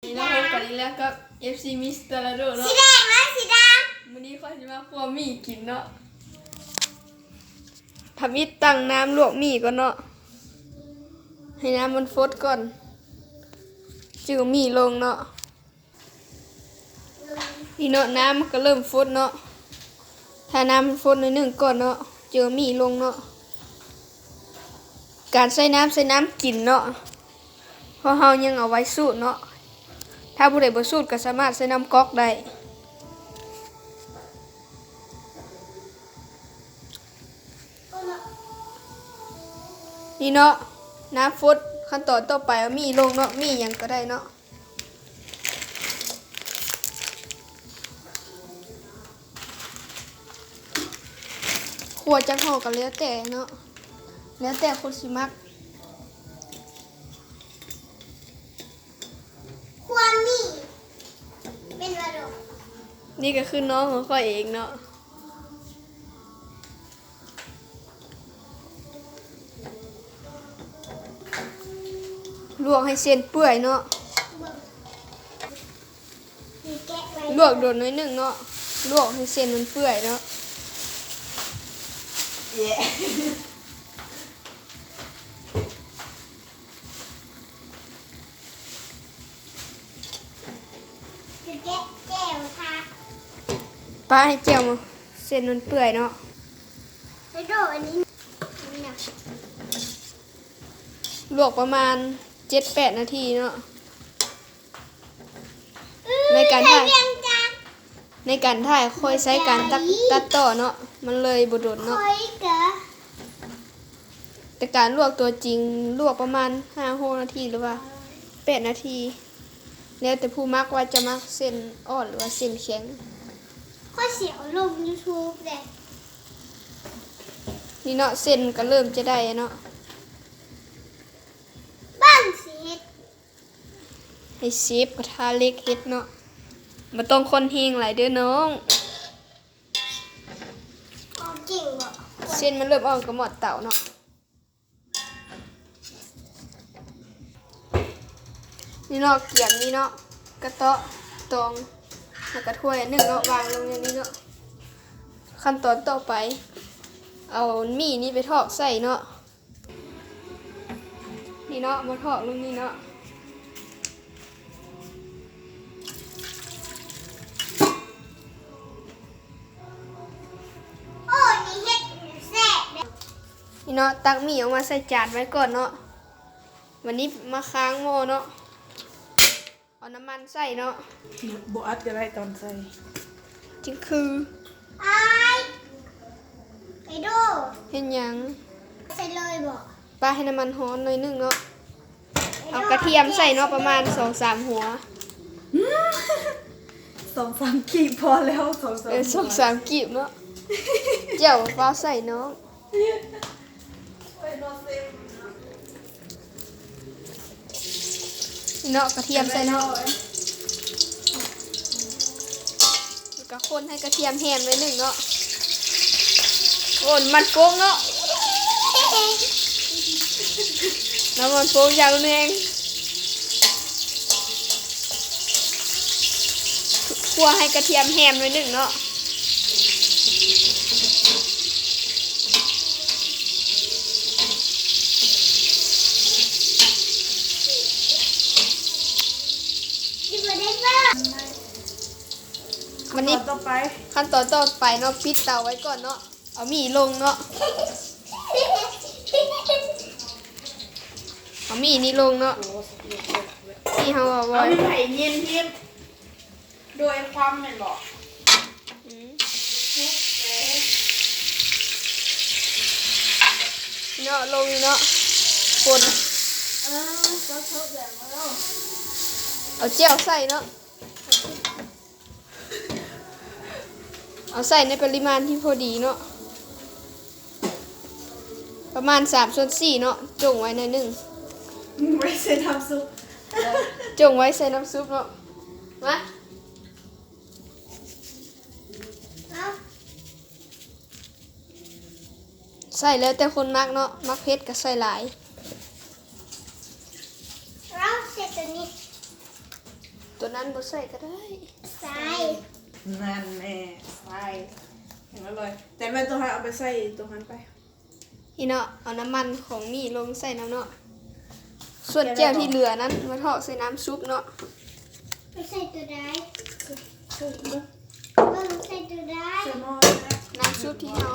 ນີ້ເນາະ ພົບກັນອີກແລ້ວກັບ ເອັຟຊີ ມິສເຕີ ລາໂດເນາະ ສີແດງ ແລະ ສີດຳ. ມື້ນີ້ຂ້ອຍຊິມາຂົ້ວໝີ່ກິນເນາະ. ທຳອິດຕັ້ງນ້ຳລວກໝີ່ກ່ອນເນາະ ໃຫ້ນ້ຳມັນຟົດກ່ອນ ຈຶ່ງເອົາໝີ່ລົງເນາະ. ນີ້ເນາະ ນ້ຳມັນກໍເລີ່ມຟົດເນາະ. ຖ້ານ້ຳມັນຟົດໜ້ອຍໜຶ່ງກ່ອນເນາະ ຈຶ່ງເອົາໝີ່ລົງເນາະ. ການໃສ່ນ້ຳ ໃສ່ນ້ຳກິນເນາະ ເພາະເຮົາຍັງເອົາໄວ້ສູດເນາະ. ຖ້າຜູ້ໃດບໍ່ສູດກໍສາມາດໃສ່ນ້ຳກອກໄດ້. ນີ້ເນາະ ນ້ຳຟົດ ຂັ້ນຕອນຕໍ່ໄປເອົາໝີ່ລົງເນາະ ໝີ່ຫຍັງກໍໄດ້ເນາະ. ຂົ້ວຈັກຫໍ່ກໍແລ້ວແຕ່ເນາະ ແລ້ວແຕ່ຄົນຊິມັກ. ຄວາມມີເປັນວ່າດອກ ນີ້ກໍຄືນ້ອງຂອງຂ້ອຍເອງເນາະ. ລວກໃຫ້ເສັ້ນເປື່ອຍເນາະ ລວກໂດນໜ້ອຍໜຶ່ງເນາະ ລວກໃຫ້ເສັ້ນມັນເປື່ອຍເນາະ. ປາໃຫ້ແຈ່ວເສັ້ນມັນເປື່ອຍເນາະ. ລວກປະມານເຈັດແປດນາທີເນາະ. ໃນການຖ່າຍ ໃນການຖ່າຍຂ້ອຍໃຊ້ການຕັດ ຕັດຕໍ່ເນາະ ມັນເລີຍບໍ່ດົນເນາະ. ແຕ່ການລວກຕົວຈິງ ລວກປະມານຫ້າຫົກນາທີ ຫຼືວ່າແປດນາທີ ແລ້ວແຕ່ຜູ້ມັກວ່າຈະມັກເສັ້ນອ່ອນ ຫຼືວ່າເສັ້ນແຂງ. ຂ້ອຍຊິເອົາລົງຢູທູບເດ້. ນີ້ເນາະ ເສັ້ນກໍເລີ່ມຈະໄດ້ແລ້ວເນາະ. ເບິ່ງຊິເຮັດ ໃຫ້ເຊຟກະທະເຫຼັກເຮັດເນາະ ບໍ່ຕ້ອງຄົນແຮງຫຼາຍເດີນ້ອງ. ເສັ້ນມັນເລີ່ມອອກກະໝອດເຕົາເນາະ. ນີ້ເນາະ ກຽມນີ້ເນາະ ກະເຕາະຕອງ ແລ້ວກະຖ້ວຍອັນໜຶ່ງເນາະ ວາງລົງໃນນີ້ເນາະ. ຂັ້ນຕອນຕໍ່ໄປ ເອົາໝີ່ນີ້ໄປຖອກໃສ່ເນາະ. ນີ້ເນາະ ມາຖອກລົງນີ້ເນາະ. ໂອ້ ນີ້ເຮັດແຊບເດ້. ນີ້ເນາະ ຕັກໝີ່ອອກມາໃສ່ຈານໄວ້ກ່ອນເນາະ. ບາດນີ້ມາຄ້າງໝໍ້ເນາະ. ເອົານ້ຳມັນໃສ່ເນາະ. ບໍ່ອັດກໍໄດ້ຕອນໃສ່. ຈຶ່ງຄື ອ້າຍ ໄອໂດ ເຮັດຫຍັງ? ໃສ່ເລີຍບໍ່? ປະໃຫ້ນ້ຳມັນຮ້ອນໜ້ອຍໜຶ່ງເນາະ. ເອົາກະທຽມໃສ່ເນາະ ປະມານສອງສາມຫົວ. ສອງສາມກີບພໍແລ້ວ ສອງສາມ ເອີ ສອງສາມກີບເນາະ. ເຈົ້າຟ້າວໃສ່ນ້ອງ. ເນາະ ກະທຽມໃສ່ເນາະ ແລ້ວກະຄົນໃຫ້ກະທຽມແຫ້ງໜ້ອຍໜຶ່ງເນາະ. ໂອ້ ນ້ຳມັນຟົງເນາະ ນ້ຳມັນຟົງຢ່າງແຮງ. ຂົ້ວໃຫ້ກະທຽມແຫ້ງໜ້ອຍໜຶ່ງເນາະ. ບາດນີ້ ຂັ້ນຕອນຕໍ່ໄປ ຂັ້ນຕອນຕໍ່ໄປເນາະ ປິດເຕົາໄວ້ກ່ອນເນາະ. ເອົາໝີ່ລົງເນາະ ເອົາໝີ່ນີ້ລົງເນາະ ທີ່ເຮົາເອົາໄວ້ ເອົາໄປເຢັນທິບ ໂດຍຄວາມແມ່ນບໍ່? ອືມ ເນາະ ລົງເນາະ ຄົນ ເອີ ກໍເທົ່າແບບວ່າເນາະ ເອົາແຈ່ວໃສ່ເນາະ. ເອົາໃສ່ໃນປະລິມານທີ່ພໍດີເນາະ ປະມານສາມສ່ວນສີ່ເນາະ ຈົ່ງໄວ້ໜ້ອຍໜຶ່ງ ໄວ້ໃສ່ນ້ຳຊຸບ ຈົ່ງໄວ້ໃສ່ນ້ຳຊຸບເນາະ ມາ ໃສ່ແລ້ວແຕ່ຄົນມັກເນາະ ມັກເຜັດກໍໃສ່ຫຼາຍ ເອົາໃສ່ຕົວນີ້. ຕົວນັ້ນບໍ່ໃສ່ກໍໄດ້. ໃສ່. ນັ້ນແຫຼະ ໃສ່. ແຂງອະລ່ອຍ. ແຕ່ແມ່ນຕົວຫັ້ນເອົາໄປໃສ່ຕົວຫັ້ນໄປ. ນີ້ເນາະ ເອົານ້ຳມັນຂອງໝີ່ລົງໃສ່ນຳເນາະ. ສ່ວນແຈ່ວທີ່ເຫຼືອນັ້ນມາເທາະໃສ່ນ້ຳຊຸບເນາະ. ໄປໃສ່ຕົວໃດ? ເບິ່ງໃສ່ຕົວໃດ? ໃສ່ໝໍ້ນີ້ແຫຼະ. ນ້ຳຊຸບທີ່ເຮົາ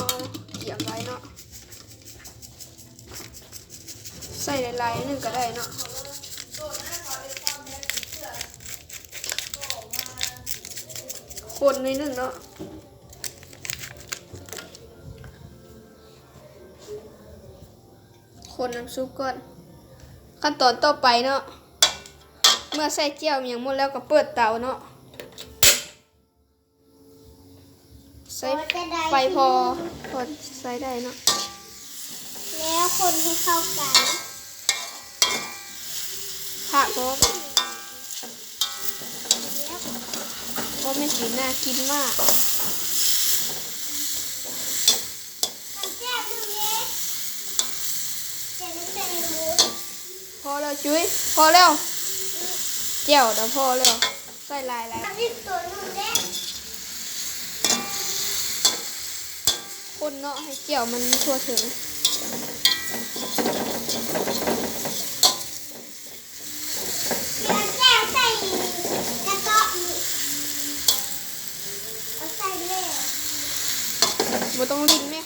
ກຽມໄວ້ເນາະ. ໃສ່ຫຼາຍໆໜຶ່ງກໍໄດ້ເນາະ. ຄົນໜ້ອຍໜຶ່ງເນາະ. ຄົນນ້ຳຊຸບກ່ອນ. ຂັ້ນຕອນຕໍ່ໄປເນາະ ເມື່ອໃສ່ແຈ່ວຫຍັງໝົດແລ້ວກໍເປີດເຕົາເນາະ. ໃສ່ໄຟພໍ ພໍໃຊ້ໄດ້ເນາະ. ແລ້ວຄົນໃຫ້ເຂົ້າກັນ. ພາກພໍ ໂອ້ ແມ່ນຊິໜ້າກິນມາກ. ພໍແລ້ວຈຸ້ຍ ພໍແລ້ວ. ແຈ່ວນະພໍແລ້ວ ໃສ່ຫຼາຍໆ. ຄົນເນາະ ໃຫ້ແຈ່ວມັນທົ່ວເຖິງ. ຊິເອົາແຈ່ວໃສ່ກະເທາະນີ້ ເອົາໃສ່ແລ້ວ. ບໍ່ຕ້ອງຫຼິ້ນແມະ.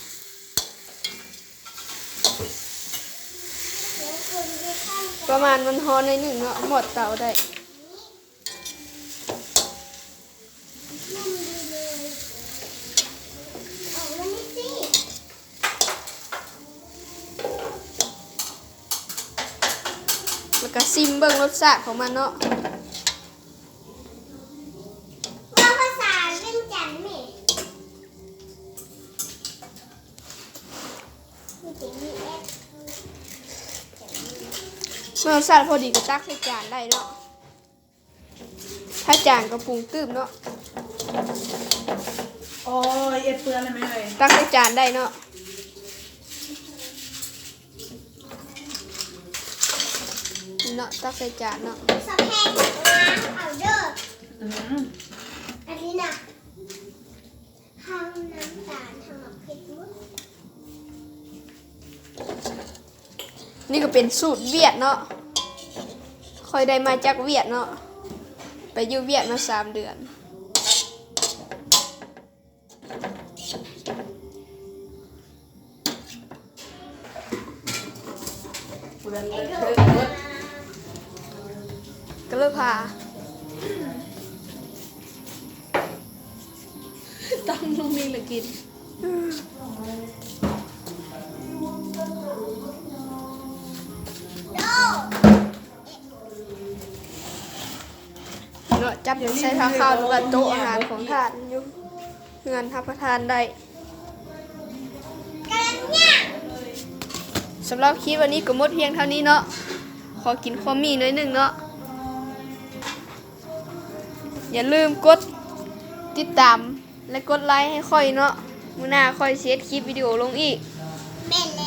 ປະມານມັນຮ້ອນໜ້ອຍໜຶ່ງເນາະ ໝອດເຕົາໄດ້. ແລ້ວກະຊິມເບິ່ງລົດຊາດຂອງມັນເນາະ. ເວົ້າພາສາວຽງຈັນແມະ. ເມື່ອລົດຊາດພໍດີກໍຕັກໃສ່ຈານໄດ້ເນາະ. ຖ້າຈາງກໍປຸງຕື່ມເນາະ. ໂອ້ຍ ເອັດເປື້ອນແລ້ວແມ່ເອີຍ. ຕັກໃສ່ຈານໄດ້ເນາະ. ນີ້ເນາະ ຕັກໃສ່ຈານເນາະ. ສະແພງລ້າງເອົາເດີ. ອືມ ອັນນີ້ນະ ເຮົານ້ຳຕານ ເຮົາໝາກເຜັດໝົດ. ນີ້ກໍເປັນສູດຫວຽດເນາະ. ຂ້ອຍໄດ້ມາຈາກຫວຽດເນາະ. ໄປຢູ່ຫວຽດມາສາມເດືອນ. ກະເລີພາ ຕັ້ງລົງນີ້ລະກິນ. ເນາະ ຈັດໃສ່ຜ້າຂາວ ຫຼືວ່າໂຕະອາຫານຂອງທ່ານຢູ່ເຮືອນຮັບປະທານໄດ້. ສຳລັບຄລິບວັນນີ້ກໍໝົດພຽງເທົ່ານີ້ເນາະ. ຂໍກິນຄວາມໝີ່ໜ້ອຍໜຶ່ງເນາະ. ຢ່າລືມກົດຕິດຕາມ ແລະ ກົດໄລໃຫ້ຂ້ອຍເນາະ. ມື້ໜ້າຂ້ອຍຊິເຮັດຄລິບວິດີໂອລົງອີກ. ແມ່ນແລ້